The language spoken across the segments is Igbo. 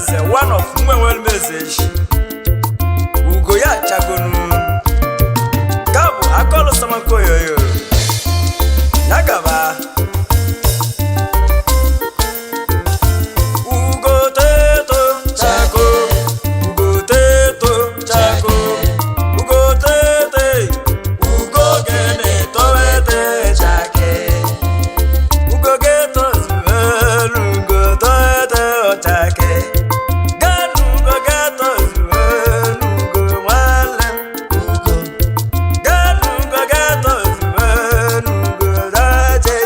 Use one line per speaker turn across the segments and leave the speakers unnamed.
Nze one of Nwenwelmezeji ugo ya chagonu ka bụ akọlụ sọmakoyoyo ya gaba. Ugo teto chako, ugo teto chako, ugo tete, ugo gene toete chake. Ugo geto zuelu, ugo tete chake. Ganu ugo geto zuelu, ugo nwale ugo. Ganu ugo geto zuelu, ugo daje.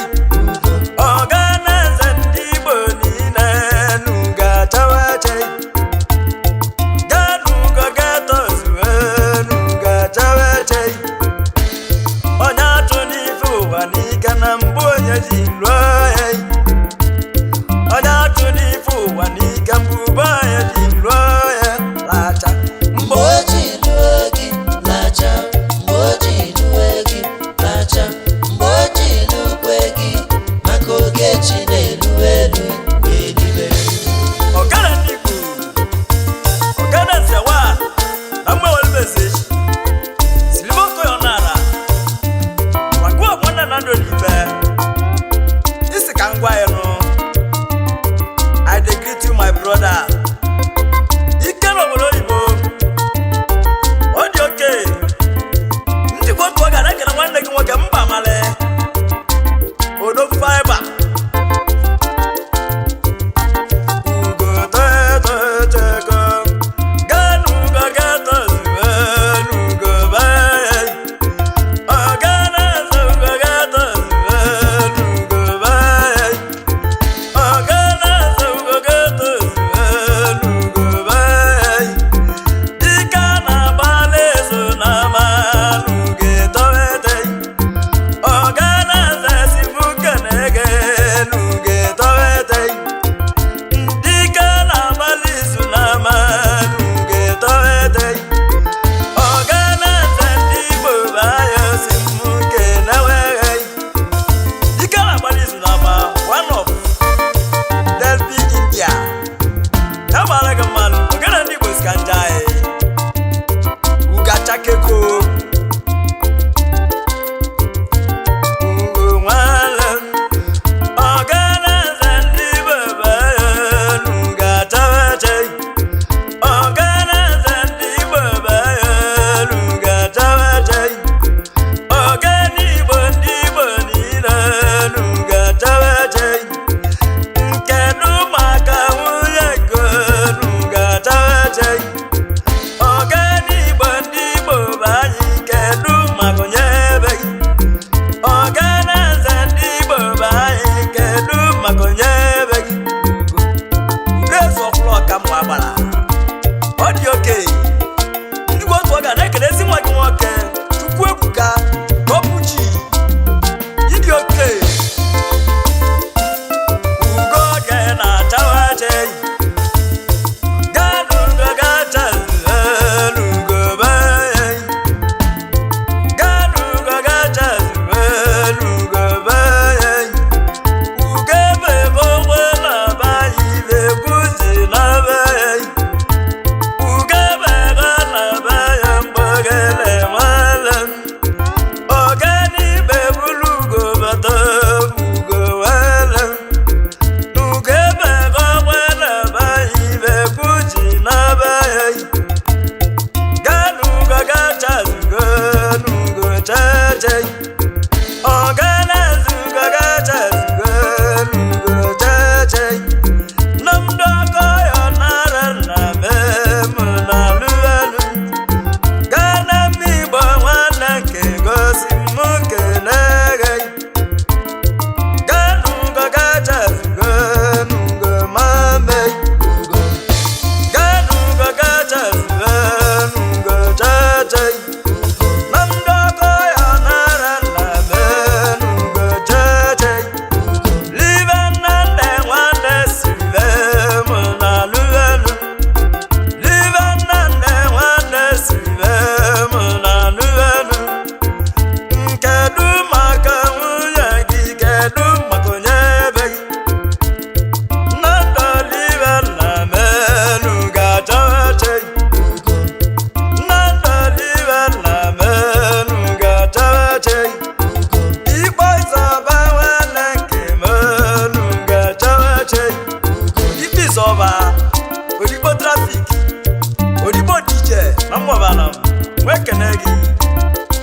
Ije na mmụọbana m wee kene gị.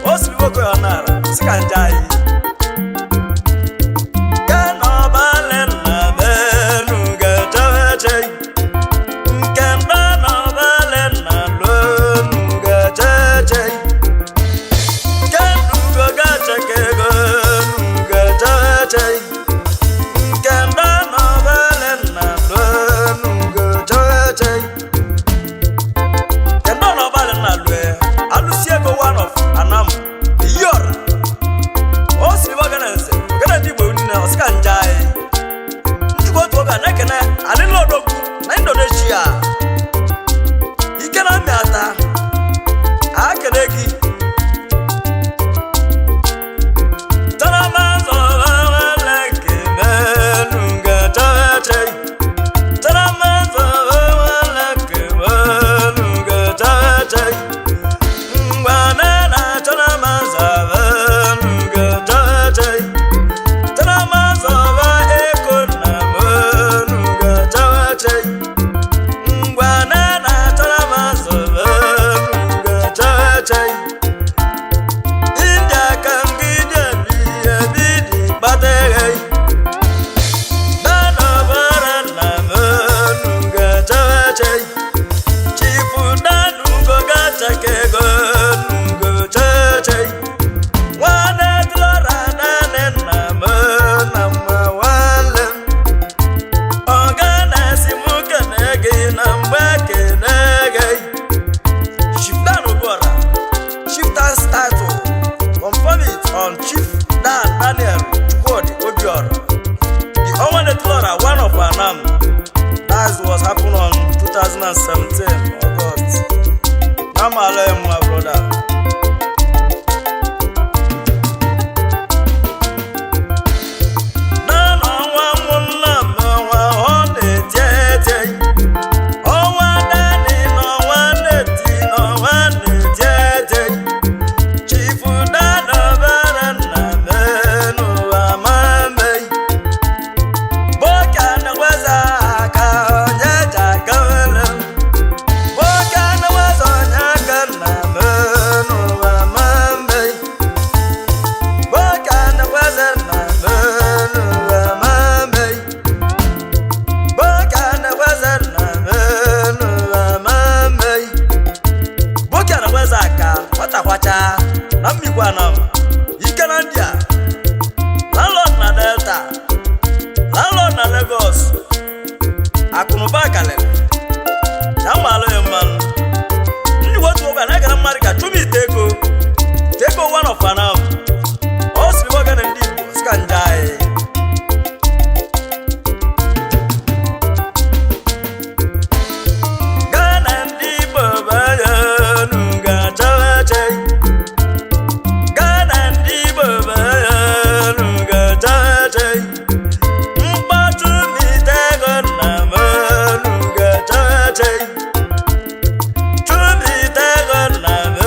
O siri nwoke ya nara sị ka nje anyị kenọbalị nna menu ga-echeche nke mba nọbalị nna lonu ga-echeche kenugo ga-echeke ego nu ga-echeche nke mba nọbalị nna lonu ga-echeche kendo nọbalị nna lue alụsi ego one of Anam Iyora. O siri ogene nze ogene ndị Igbo niile ọsịka nje anyị njikwa otu oge a na-ekene alịla odogwu na Indonesia ike na mmị ata a kene gị. India ka ngide bi ebi dị kpateghe danọbara nna m nuga cheche chifu danugo gachakego nugo cheche nwanne tlọra nane nna m na mma nwanne m ọga na-esi m kene gị na mgbe kene gị. Chief Dan Obiora, Chieftain's title, confirm it on Chief Dan Daniel Chukwudi Obiora, the Owanetlora, one of Anam. That was happened on 2017 August. Namale, my brother. Na ọnwa mụ nna m ọnwa ọ na-eti eti ọnwa dani n'ọnwa na-eti n'ọnwa na-eti eti Chifu danọbara nna m n'ụwa ma mbe boka na-weza aka onye ji aka wele boka na-weza onye aka nna m n'ụwa ma mbe boka na-weza nna m n'ụwa ma mbe boka na-weza nna m n'ụwa ma mbe boka na-weza aka nwata kwacha na mmikwa na m ike na ndị a landlord na Delta, landlord na Lagos, akụnụba kalịrị na mmalụ ya mmanụ ndị otu ụka na-egara mmadụ ka chụm ite ego ite ego one of Anam. O siri nwoke na ndị Igbo sika nje anyị. Ghana ndị Igbo bayanu ga-achawache Ghana ndị Igbo bayanu ga-achawache mkpọtụ mitego nna m nu ga-achawache chụmitego nna m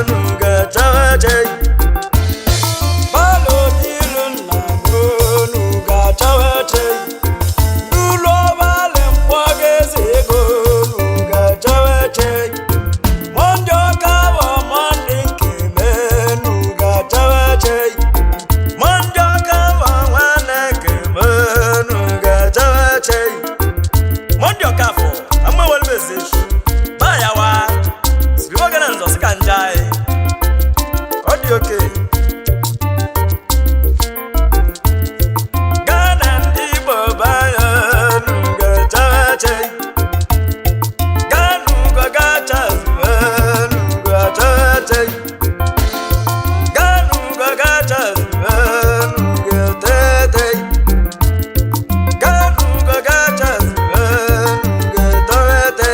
nu ga-achawache balobilu nna m nu ga-achawache dulọbalị mkpọgeze ego nu ga-achawache Monde ọka bụ monde nke menu ga-achawache Monde ọka bụ nwanne nke menu ga-achawache Monde ọkafọ amawelebeze bayawa siriwogana nzọ sika njai ọ dị oke. Ghana ndị Igbo bayanu ga-achawache Ganugo gacha zuenu gachache Ganugo gacha zuenu gatete Ganugo gacha zuenu gatete.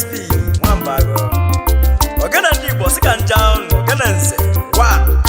SP Nwambago. Ogene ndị Igbo sị ka nje ahụ ogene nze 1.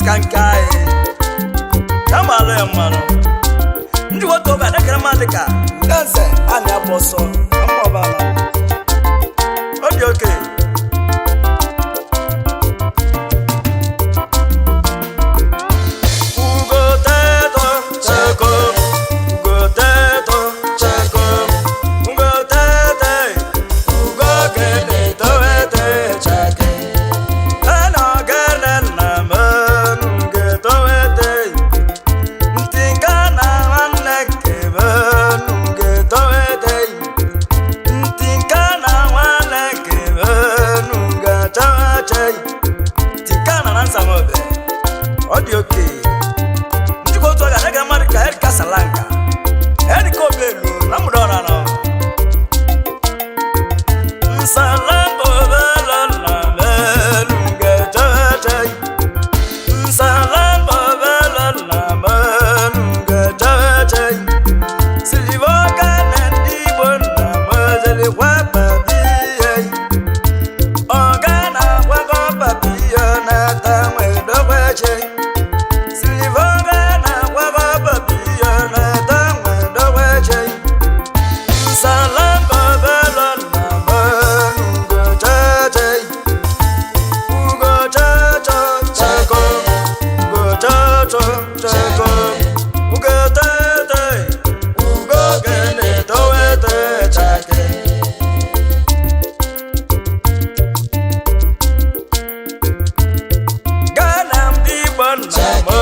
Skanka ya ma alụ ya mmanụ ndị nwoke oge adakara mmadụ ka udenze a na-agba ọsọ na mma ọbala ọ dị oke. Ugo teto cheko, ugo teto cheko, ugo tete, ugo gene toete chake. Ana gene na menu ge toete. Ntinka na nwanne ke menu ge toete. Ntinka na nwanne ke menu ge toete. Ntinka na nsamobe. Ọ dị oke. Njikọ otu ọ ga-adị mmadụ ka Erika Salanka Erika Obelu na mụrụ ọra nọ Nsalambobelo na melu ga-ejeje. Nsalambobelo na melu ga-ejeje. Silivoka na ndị Igbo na mezelikwa papi ihe. Ọga na-agwago papi ihe na-ata nwedogbeche. Silivoka na-agwago papi ihe na-ata nwedogbeche. Nsalambobelo na melu ga-ejeje. Ugo chacha chako, ugo chacha chako, ugo tete, ugo gene toete chake. Gana ndị Igbo nna m.